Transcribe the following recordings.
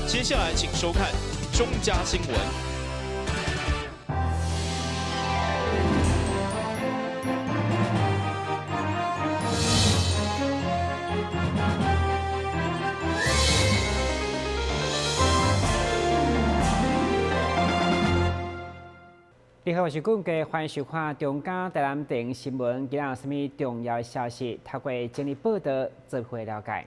接下來請收看中嘉新聞。你好，我是顧家，歡迎收看中嘉台南電新聞。今日有啥物重要消息？透過整理報道，做伙了解。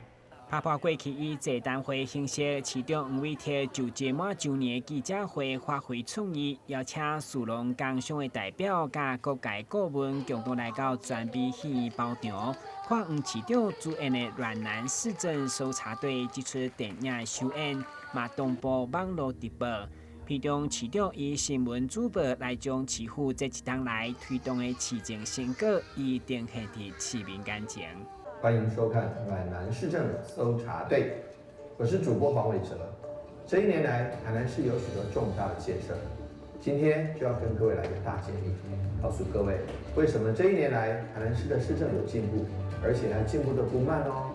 拍破過去以座談會形式，市長黃偉哲就這滿週年記者會發揮創意，邀請士農工商的代表佮各界顧問共同來到全美戲院包場，看黃市長主演的《暖男市政搜查隊》這齣電影的首演，嘛同步網路直播。片中市長以新聞主播來將市府這一冬來推動的市政成果，一一呈現佇市民眼前。歡迎收看《暖男市政搜查隊》，我是主播黃偉哲。這一年來，台南市有許多重大的建設，今天就要跟各位來個大揭秘，告訴各位為什麼這一年來台南市的市政有進步，而且還進步得不慢哦。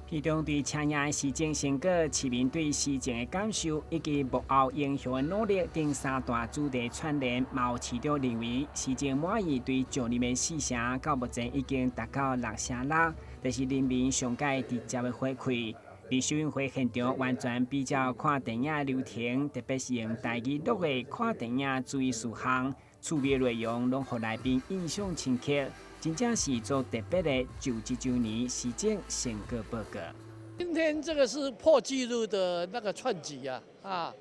片中對車影市政成果、市民對市政的感受，以及幕後英雄的努力等三大主題串聯，嘛有市長認為市政滿意對上任的4成，到目前已經達到6成6，這是人民上蓋直接的回饋。佇首映會現場完全比照看電影流程，特別是用台語錄的看電影注意事項、趣味內容，攏予來賓印象深刻。真正是做特別的就職週年市政成果報告。今天這個是破紀錄的那個創舉啊！啊，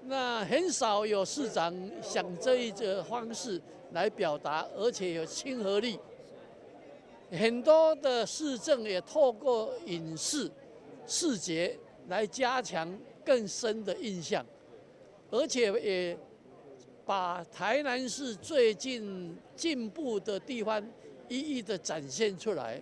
那很少有市長想這一個方式來表達，而且有親和力。很多的市政也透過影視、視覺來加強更深的印象，而且也把台南市最近進步的地方一一的展現出來，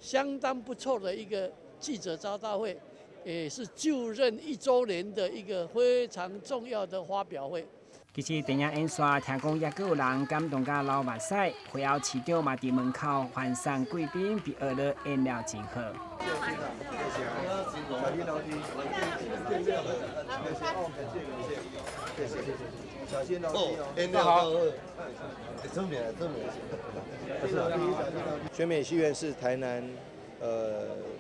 相當不錯的一個記者招待會，也是就任一週年的一個非常重要的發表會。其實電影演煞，聽講猶閣有人感動甲流目屎。會後市長嘛佇門口歡送貴賓，比學樂演了真好。全美戲院是台南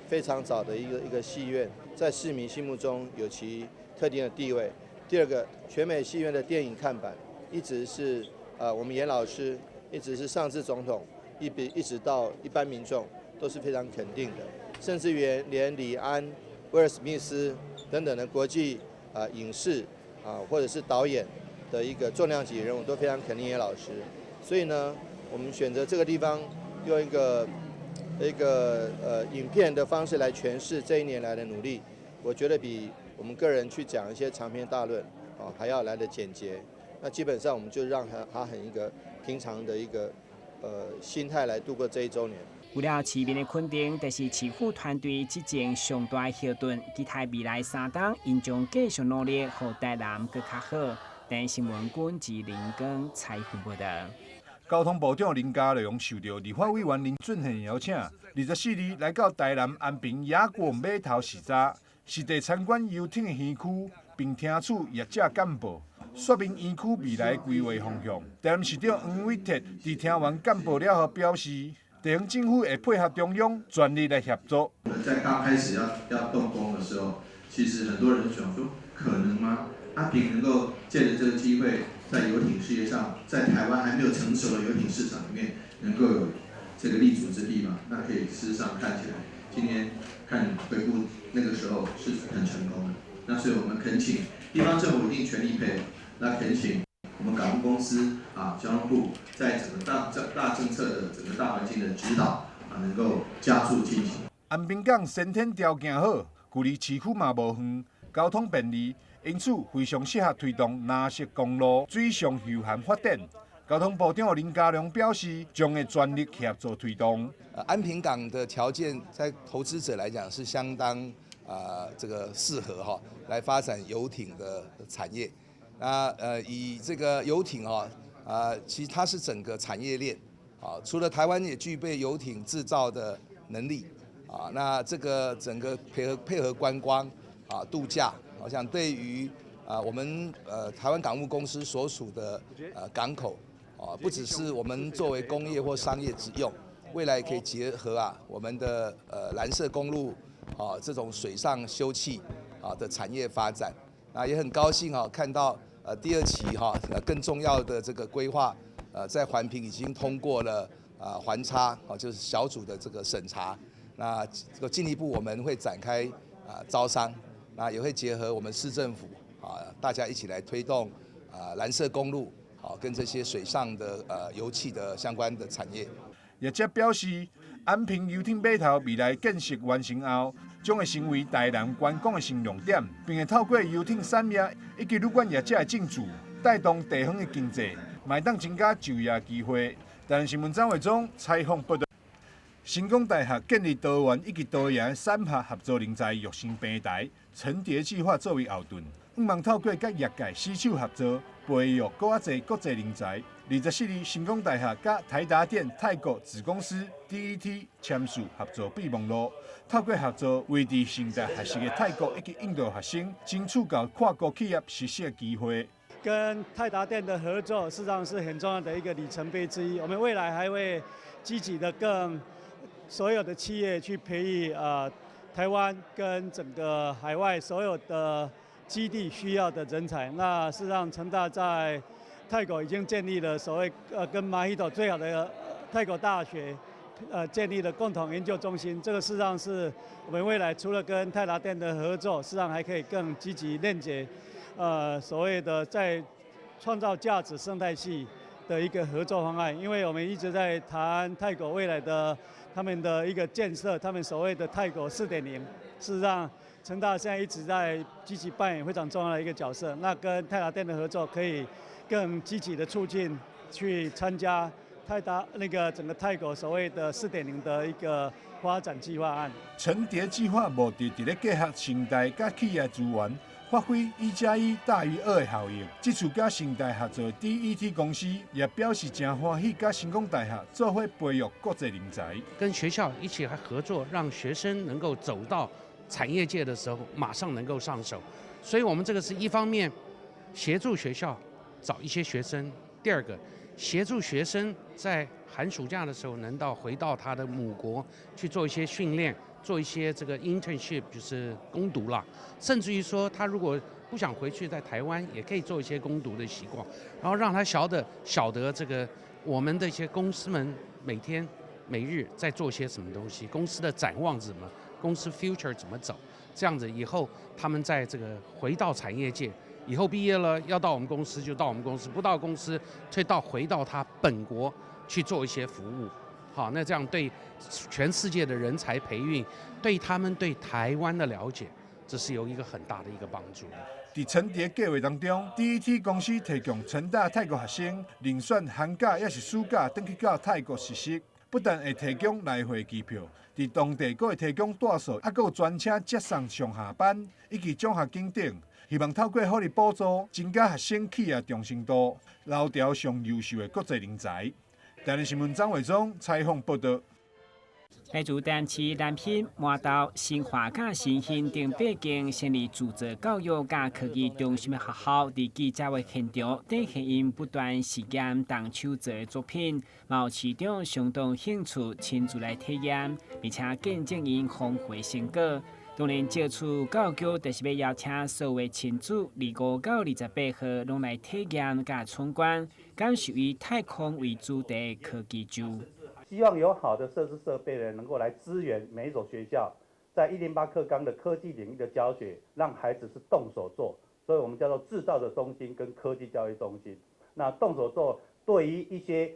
非常早的一個戲院，在市民心目中有其特定的地位。第二個，全美戲院的電影看板一直是我們嚴老師，一直是上至總統，一直到一般民眾都是非常肯定的，甚至於連李安、威爾史密斯等等的國際影視啊或者是導演的一個重量級人物都非常肯定嚴老師。所以呢，我們選擇這個地方，用一個影片的方式來詮釋這一年來的努力，我覺得比我們個人去講一些長篇大論啊還要來得簡潔。那基本上我們就讓他很一個平常的一個心態來度過這一週年。除了市民的肯定，就是市府團隊執政上大後盾。期待未來3冬，𪜶將繼續努力，予台南閣較好。電視新聞軍自林光採訪報道。交通部長林佳龍受著立法委員林俊憲邀請，24日來到台南安平野果碼頭視察，實地參觀遊艇的園區，並聽取業者簡報，說明園區未來規劃方向。台南市長黃偉哲佇聽完簡報了後表示，地方政府會配合中央全力來協助。在剛開始要動工的時候，其實很多人想說，可能嗎？安平能夠借著這個機會，在遊艇事業上，在台灣還沒有成熟的遊艇市場裡面，能夠有這個立足之地嘛。那可以事實上看起來，今天看回顧那個時候是很成功的。那所以我們懇請地方政府一定全力配合，那懇請我們港務公司啊，交通部在整個大政大政策的整個大環境的指導啊，能夠加速進行。安平港先天條件好，距離市區嘛無遠，交通便利，因此非常適合推動藍色公路水上休閒發展。交通部長林佳龍表示，將會全力協助推動。安平港的條件，在投資者來講是相當啊，這個適合哈，來發展遊艇的產業。那以這個遊艇哈，啊，其實它是整個產業鏈啊，除了台灣也具備遊艇製造的能力啊，那這個整個配合觀光啊度假，好像對於啊我們台灣港務公司所屬的港口啊，不只是我們作為工業或商業之用，未來可以結合啊我們的藍色公路啊這種水上休憩啊的產業發展。那也很高興啊看到第二期哈更重要的這個規劃，在環評已經通過了啊環差啊就是小組的這個審查，那這個進一步我們會展開啊招商，那也會結合我們市政府啊大家一起來推動啊藍色公路啊跟這些水上的遊憩的相關的產業。業者表示，安平遊艇碼頭未來建設完成後，將會成為台南觀光的新亮點，並會透過遊艇產業以及旅館業者的進駐，帶動地方的經濟，嘛會當增加就業機會。台南新聞張偉忠採訪報道。成功大學建立多元以及多元產學合作人才育成平台，層疊計劃作為後盾，向望透過佮業界攜手合作，培育閣較濟國際人才。24日，成功大學佮台達電泰國子公司 DET 簽署合作備忘錄，透過合作，為佇成大學習的泰國以及印度學生爭取到跨國企業實習的機會。跟泰達電的合作，事實上是很重要的一個里程碑之一。我們未來還會積極的跟所有的企業去培育啊，台灣跟整個海外所有的基地需要的人才。那事實上，成大在泰國已經建立了所謂跟馬希朵最好的泰國大學，建立了共同研究中心。這個事實上是我們未來除了跟泰達電的合作，事實上還可以更積極鏈接，所謂的在創造價值生態系的一個合作方案。因為我們一直在談泰國未來的他們的一個建設，他們所謂的泰國4.0，事實上，成大現在一直在積極扮演非常重要的一個角色。那跟泰達電的合作，可以更積極的促進去參加泰達那個整個泰國所謂的4.0的一個發展計劃案。層疊計劃目的佇咧結合成大佮企業資源，發揮1加1大於2的效益。這次佮成大合作 DET 公司也表示誠歡喜，佮成功大學做伙培育國際人才，跟學校一起來合作，讓學生能夠走到產業界的時候，馬上能夠上手。所以，我們這個是一方面協助學校找一些學生，第二個協助學生在寒暑假的時候能到回到他的母國去做一些訓練，做一些這個 internship，就是工讀啦。甚至於說，他如果不想回去，在台灣也可以做一些工讀的習慣，然後讓他曉得這個我們的一些公司們每天每日在做些什麼東西，公司的展望是什麼，公司 future 怎麼走，這樣子以後他們在這個回到產業界。以後畢業了，要到我們公司就到我們公司，不到公司，就到回到他本國去做一些服務。好，那這樣對全世界的人才培育，對他們對台灣的了解，這是有一個很大的一個幫助。佇層疊計劃當中，DET 公司提供成大泰國學生遴選寒假抑是暑假轉去到泰國實習，不但會提供來回機票，佇當地閣會提供住宿，猶閣有專車接送上下班，以及獎學金等。希望透過福利補助，增加學生企業忠誠度，留牢上優秀的國際人才。台南新聞張偉忠採訪報道。來自台南市南平、麻豆、新化佮新興等八間設立製造教育佮科技中心的學校，佇記者會現場展現𪜶不斷實驗動手做的作品，嘛有市長相當興趣親自來體驗，並且見證𪜶豐富的成果。當然，這次教育就是欲邀請所有親子，25到28號攏來體驗佮參觀，感受以太空為主題科技周。希望有好的設施設備呢，能夠來支援每一所學校在108課綱的科技領域的教學，讓孩子是動手做，所以我們叫做製造的中心跟科技教育中心。那動手做對於一些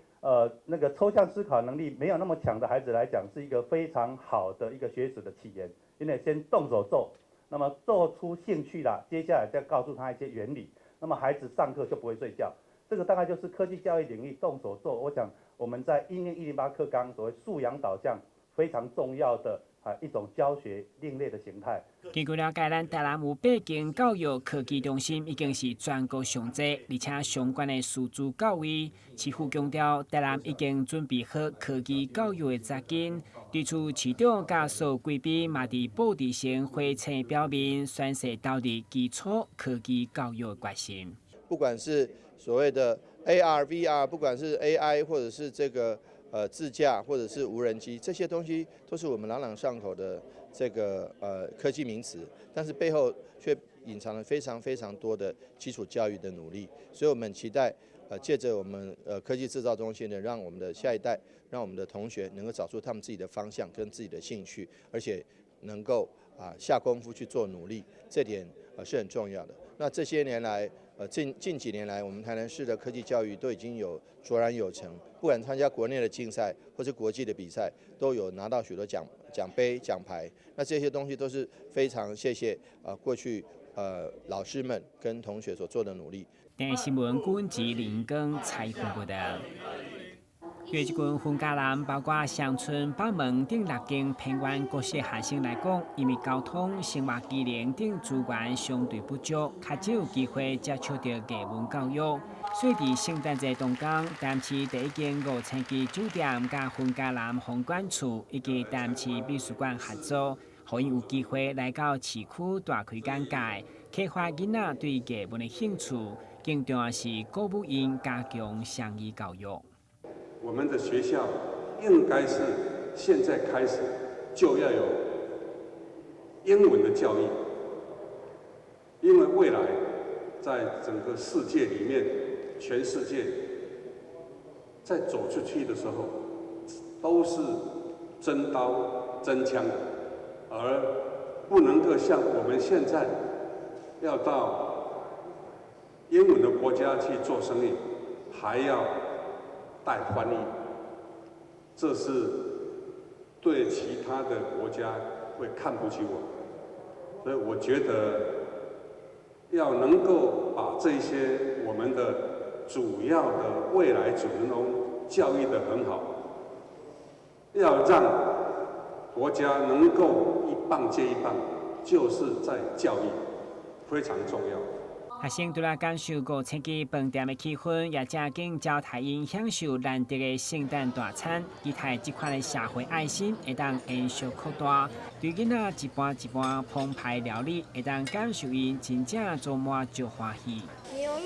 那個抽象思考能力沒有那麼強的孩子來講，是一個非常好的一個學習的起源，因為先動手做，那麼做出興趣啦，接下來再告訴他一些原理，那麼孩子上課就不會睡覺。這個大概就是科技教育領域動手做。我想我們在應用108課綱所謂素養導向非常重要的一種教學另類的形態。根據了解，咱台南有八間教育科技中心已經是全國上濟，而且相關的師資到位。市府強調，台南已經準備好科技教育的資金。對此，市長佮所貴賓嘛佇布置成回程表明，宣誓投入基礎科技教育的決心。不管是所謂的 AR、VR，不管是 AI 或者是這個自駕或者是無人機，這些東西都是我們朗朗上口的這個科技名詞，但是背後卻隱藏了非常非常多的基礎教育的努力。所以我們期待借著我們科技製造中心呢，讓我們的下一代，讓我們的同學能夠找出他們自己的方向跟自己的興趣，而且能夠下功夫去做努力，這點是很重要的。那這些年來，近幾年來，我們台南市的科技教育都已經有卓然有成，不管參加國內的競賽或是國際的比賽，都有拿到許多獎杯、獎牌。那這些東西都是非常謝謝過去老師們跟同學所做的努力。電視新聞軍及林耕採訪報道。對這群雲嘉南，包括鄉村、北門等六間偏遠國小學生來講，因為交通、生活機能等資源相對不足，較少有機會接觸到藝文教育。所以佇聖誕節當天，台南市第一間五星級酒店佮雲嘉南風管處以及台南市美術館合作，予𪜶有機會來到市區大開眼界，啟發囡仔對藝文的興趣。更重要是鼓舞𪜶加強雙語教育。我們的學校應該是現在開始就要有英文的教育，因為未來在整個世界裡面，全世界在走出去的時候，都是真刀真槍，而不能夠像我們現在要到英文的國家去做生意，還要帶翻譯，這是對其他的國家會看不起我，所以我覺得要能夠把這些我們的主要的未來主人翁教育得很好，要讓國家能夠一棒接一棒，就是在教育非常重要。學生除了感受五星級飯店的氣氛，也正經招待𪜶享受難得的聖誕大餐。期待這款的社會愛心會當延續擴大，對囡仔一盤一盤澎湃料理，會當感受𪜶真正充滿足歡喜。牛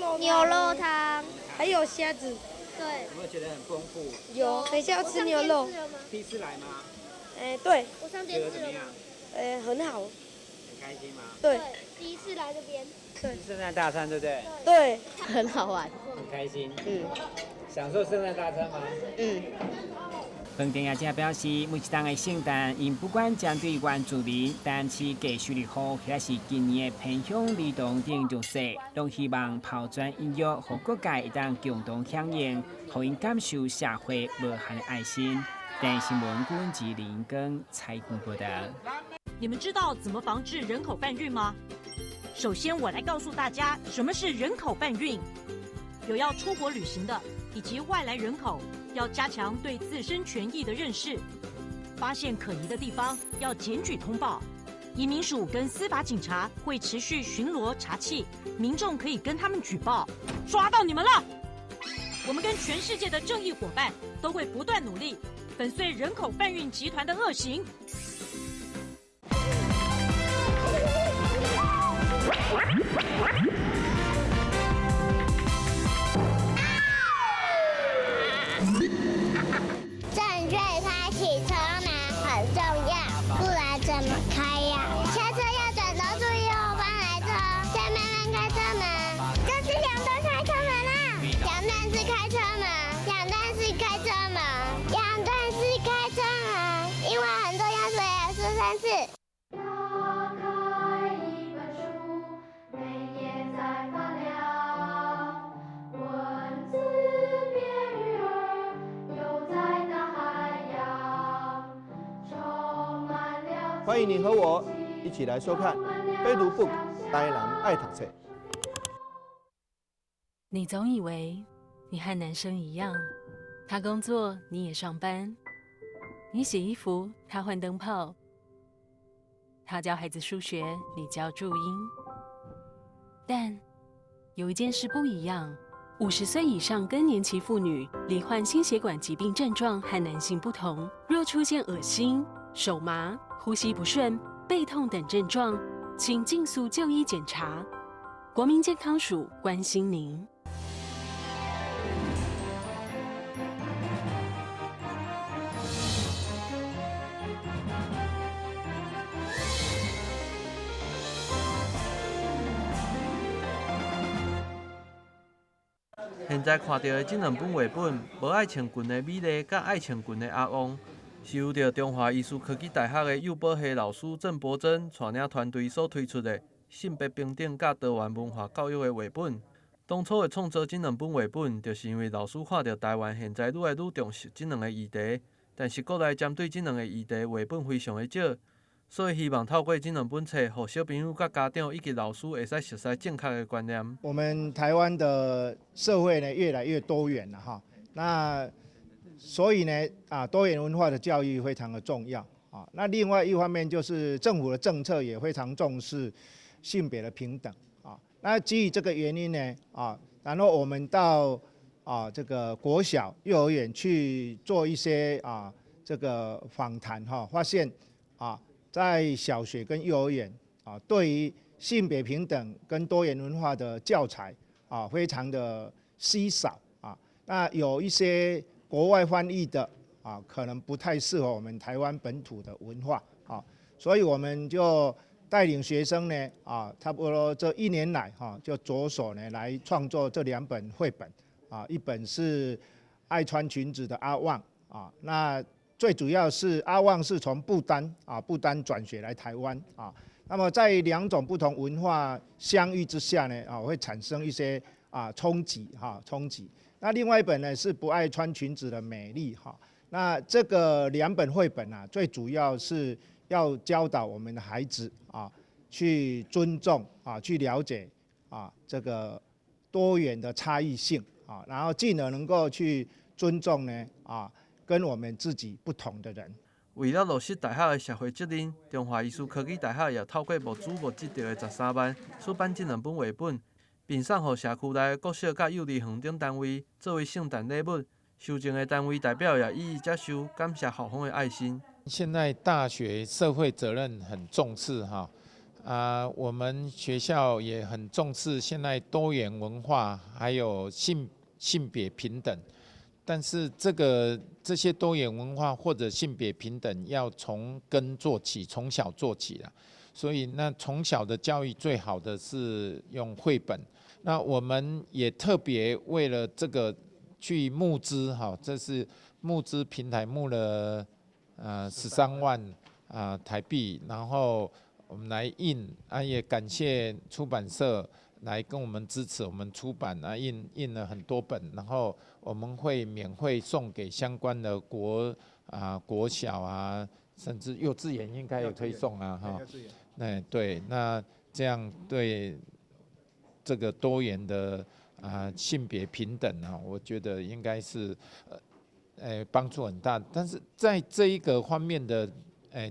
肉湯，還有蝦子。對。有沒有覺得很豐富？有，等一下要吃牛肉。第一次來嗎？對。我上電視了嗎？很好。很開心嗎？對。第一次來這邊。聖誕大餐對不對？對，很好玩，很開心。嗯，享受聖誕大餐嗎？嗯。飯店業者表示，每一冬的聖誕，𪜶不管針對原住民、台南市低收入戶，或者是今年的偏鄉兒童等弱勢，攏希望拋磚引玉，予各界會當共同響應，予𪜶感受社會無限的愛心。電視新聞軍及林耕採訪報道。你們知道怎麼防治人口販運嗎？首先，我來告訴大家什麼是人口販運。有要出國旅行的以及外來人口，要加強對自身權益的認識。發現可疑的地方要檢舉通報。移民署跟司法警察會持續巡邏查緝，民眾可以跟他們舉報。抓到你們了！我們跟全世界的正義夥伴都會不斷努力，粉碎人口販運集團的惡行。正確開啟車門很重要，不然怎麼開呀？下車要轉頭注意後方來車，再慢慢開車門。這是兩段開車門啦，兩段式開車門，兩段式開車門，兩段式三四。打開一本書，每頁在發亮，文字變魚兒，游在大海洋，充滿了。歡迎你和我一起來收看《非讀 book 台南愛讀冊》。你總以為你和男生一樣，他工作你也上班，你洗衣服他換燈泡，他教孩子數學你教注音。但有一件事不一樣：50歲以上更年期婦女罹患心血管疾病症狀和男性不同，若出現噁心、手麻、呼吸不順、背痛等症狀，請盡速就醫檢查。國民健康署關心您。現在看到的這兩本繪本，無愛穿裙的美麗，佮愛穿裙的阿旺，是由著中華醫事科技大學的幼保系老師鄭伯珍帶領團隊所推出的性別平等佮多元文化教育的繪本。當初會創作這兩本繪本，就是因為老師看著台灣現在愈來愈重視這兩個議題，但是國內針對這兩個議題繪本非常的少，所以希望透過這兩本冊，予小朋友佮家長以及老師會使熟悉正確的觀念。我們台灣的社會呢，越來越多元了哈，那所以呢多元文化的教育非常的重要啊。那另外一方面就是政府的政策也非常重視性別的平等啊。那基於這個原因呢然後我們到這個國小、幼兒園去做一些這個訪談哈，發現在小學跟幼兒園對於性別平等跟多元文化的教材非常的稀少啊。那有一些國外翻譯的可能不太適合我們台灣本土的文化啊，所以我們就帶領學生呢差不多這一年來就着手呢來創作這兩本繪本啊，一本是愛穿裙子的阿旺啊，那最主要是阿旺是從不丹不丹轉學來台灣啊，那麼在兩種不同文化相遇之下呢會產生一些衝擊衝擊。那另外一本呢是不愛穿裙子的美麗哈，那這個兩本繪本啊，最主要是要教導我們的孩子去尊重去了解這個多元的差異性啊，然後進而能夠去尊重呢跟我們自己不同的人。為了落實大學的社會責任，中華醫事科技大學也透過募資募集著的13萬，出版這兩本繪本，並送予社區內的國小佮幼兒園等單位作為聖誕禮物。受贈的單位代表也一一接受，感謝校方的愛心。現在大學社會責任很重視哈，我們學校也很重視現在多元文化，還有性別平等。但是這些多元文化或者性別平等要從根做起，從小做起啦。所以那從小的教育最好的是用繪本。那我們也特別為了這個去募資哈，這是募資平台募了13萬台幣，然後我們來印也感謝出版社來跟我們支持，我們出版印了很多本，然後我們會免費送給相關的國小啊，甚至幼稚園應該也可以送啊哈。那對，那這樣對這個多元的性別平等啊，我覺得應該是幫助很大。但是在這一個方面的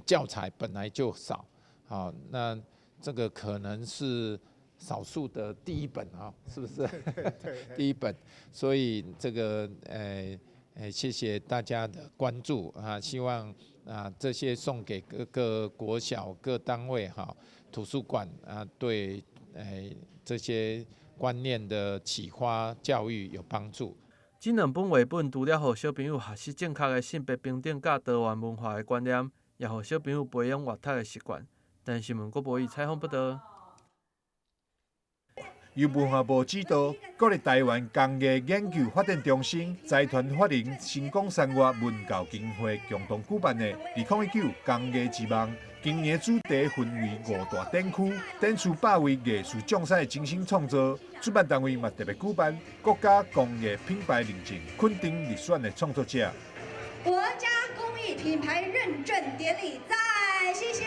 教材本來就少，好，那這個可能是少數的第一本啊，是不是？第一本，所以這個謝謝大家的關注啊，希望這些送給各個國小各單位哈，圖書館啊，對這些觀念的啟發教育有幫助。這兩本繪本除了予小朋友學習正確的性別平等佮多元文化的觀念，也予小朋友培養閱讀的習慣。但新聞郭博宇採訪報導。由文化部指導，國立臺灣工藝研究發展中心、財團法人神岡山岳文教基金會共同舉辦的2019工藝之夢。今年主題分為五大展區，展出百位藝術匠師的精心創作。主辦單位嘛特別舉辦國家工藝品牌認證，肯定入選的創作者。國家工藝品牌認證典禮，讚，謝謝。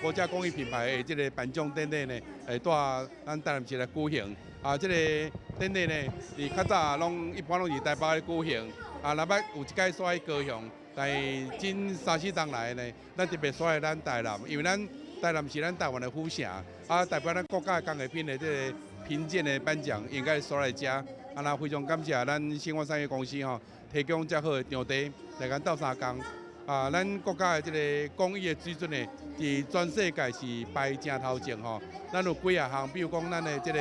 國家工藝品牌的這個頒獎典禮呢，會佇咱台南市來舉行。啊，這個典禮呢，佇較早攏一般攏佇台北咧舉行。啊，若捌有一擺煞去高雄，但是近三四冬來呢，咱特別煞來咱台南，因為咱台南是咱台灣的府城，啊，代表咱國家工藝品的這個評鑑的頒獎應該煞來遮。啊，那非常感謝咱新發產業公司吼，提供遮好的場地來共鬥相共。啊，咱國家的這個工藝的水準呢，佇全世界是排正頭前吼。咱有幾仔項，比如講咱的這個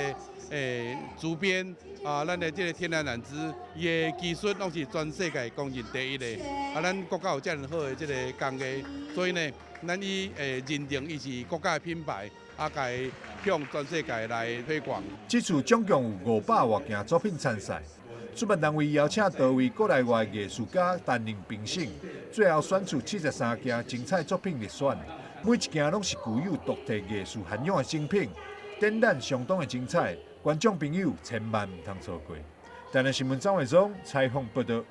竹編啊，咱的這個天然染織，伊的技術攏是全世界公認第一的。啊，咱國家有遮爾好的這個工藝，所以呢，咱以認定伊是國家的品牌，啊，共伊向全世界來推廣。這次總共有500外件作品參賽。主辦單位邀請多位國內外藝術家擔任評審，最後選出73件精彩作品入選，每一件攏是具有獨特藝術涵養的精品，展覽相當的精彩，觀眾朋友千萬毋通錯過。台南新聞張偉忠採訪報道。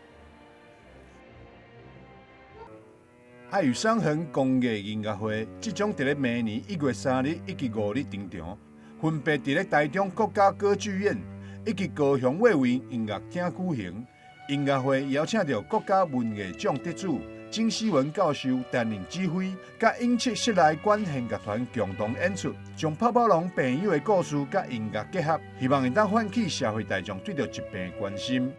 愛與傷痕工藝音樂會即將佇咧明年1月3日以及5日登場，分別佇咧台中國家歌劇院以及高雄衛武營音樂廳舉行。音樂會邀請著國家文藝獎得主金希文教授擔任指揮，佮英七室內管弦樂團共同演出，將泡泡龍病友的故事佮音樂結合，希望會當喚起社會大眾對著疾病的關心。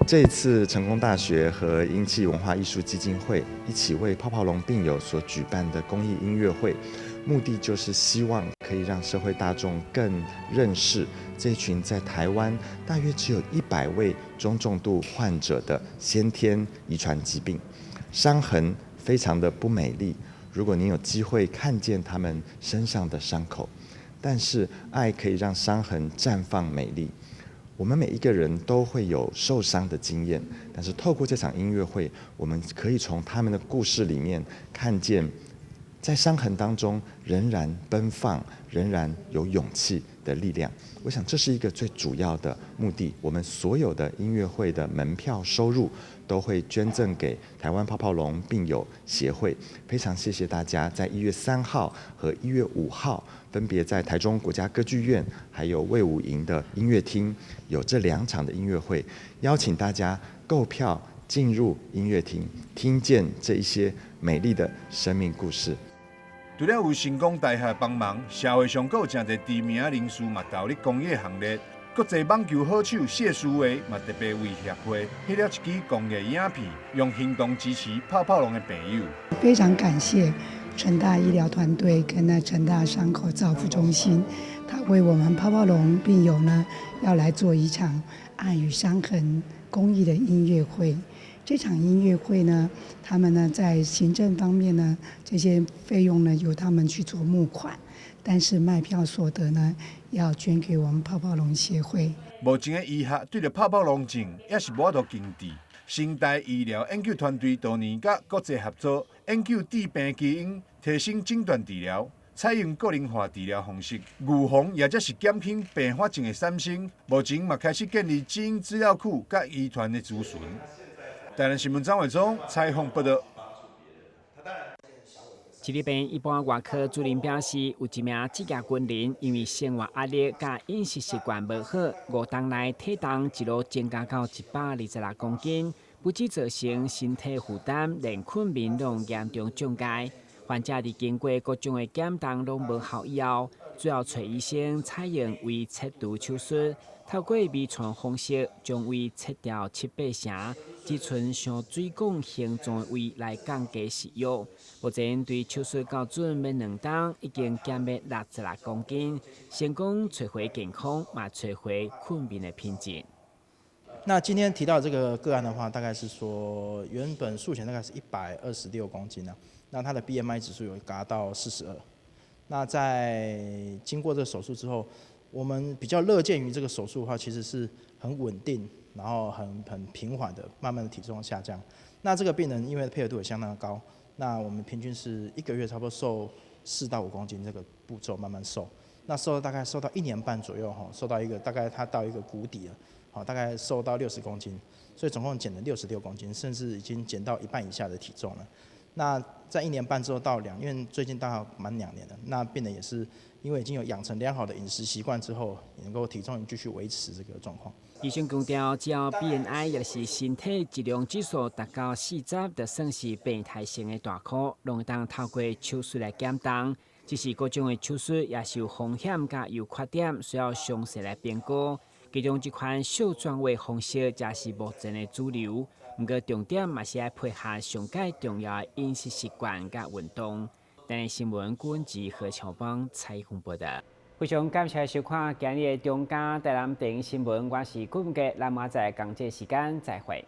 這次成功大學和英氣文化藝術基金會一起為泡泡龍病友所舉辦的公益音樂會，目的就是希望可以讓社會大眾更認識這群在台灣大約只有100位中重度患者的先天遺傳疾病。傷痕非常的不美麗，如果您有機會看見他們身上的傷口，但是愛可以讓傷痕綻放美麗。我們每一個人都會有受傷的經驗，但是透過這場音樂會，我們可以從他們的故事裡面看見，在傷痕當中仍然奔放、仍然有勇氣的力量。我想這是一個最主要的目的。我們所有的音樂會的門票收入都會捐贈給台灣泡泡龍病友協會。非常謝謝大家，在1月3號和1月5號，分別在台中國家歌劇院還有衛武營的音樂廳有這2場的音樂會，邀請大家購票進入音樂廳，聽見這一些美麗的生命故事。除了有成功大學幫忙，社會上閣有誠濟知名人士嘛投入公益行列。國際網球好手謝淑薇嘛特別為協會翕了一支公益影片，用行動支持泡泡龍的病友。非常感謝成大醫療團隊跟那成大傷口照護中心，他為我們泡泡龍病友呢，要來做一場愛與傷痕公益的音樂會。這場音樂會呢，他們呢在行政方面呢，這些費用呢由他們去做募款，但是賣票所得呢要捐給我們泡泡龍協會。目前的醫學對著泡泡龍症也是無法度根治。成大醫療研究團隊多年佮國際合作，研究致病基因，提升診斷治療，採用個人化治療方式，預防也則是減輕併發症的產生。目前嘛開始建立基因資料庫佮遺傳的資訊。台南新聞張偉忠採訪報道。這禮拜一般外科主任表示，有一名職業軍人因為生活壓力佮飲食習慣無好，5冬內體重一路增加到126公斤，不止造成身體負擔，連睏眠攏嚴重障礙。患者佇經過各種的減重攏無效以後，最後揣醫生採用胃切除手術，透過微創方式將胃切掉7、8成，只剩像水管形狀的胃來降低食欲。目前對手術到準欲2冬，已經減欲66公斤，成功揣回健康，嘛揣回睏眠的品質。那今天提到這個個案的話，大概是說原本術前大概是126公斤啊，那他的 BMI 指數有達到42。那在經過這個手術之後，我們比較樂見於這個手術的話，其實是很穩定，然後很平緩的，慢慢的體重下降。那這個病人因為配合度也相當高，那我們平均是一個月差不多瘦4到5公斤，這個步驟慢慢瘦。那瘦了大概瘦到一年半左右，哈，瘦到一個大概他到一個谷底了，好，大概瘦到60公斤，所以總共減了66公斤，甚至已經減到一半以下的體重了。那在一年半之後到兩，因為最近剛好滿2年了，那病人也是因為已經有養成良好的飲食習慣之後，能夠體重繼續維持這個狀況。醫生強調，只要 BMI 抑是身體質量指數達到40，就算是病態性的大箍，攏會當透過手術來減重。只是各種的手術也是有風險佮優缺點，需要詳細來評估。其中這款小轉位方式才是目前的主流。毋過重點嘛是愛配合上蓋重要的飲食習慣佮運動。台視新聞郭文吉何喬邦採訪報導。非常感謝收看今日的中嘉台南電視新聞，我是顧文傑，咱明仔載仝這時間再會。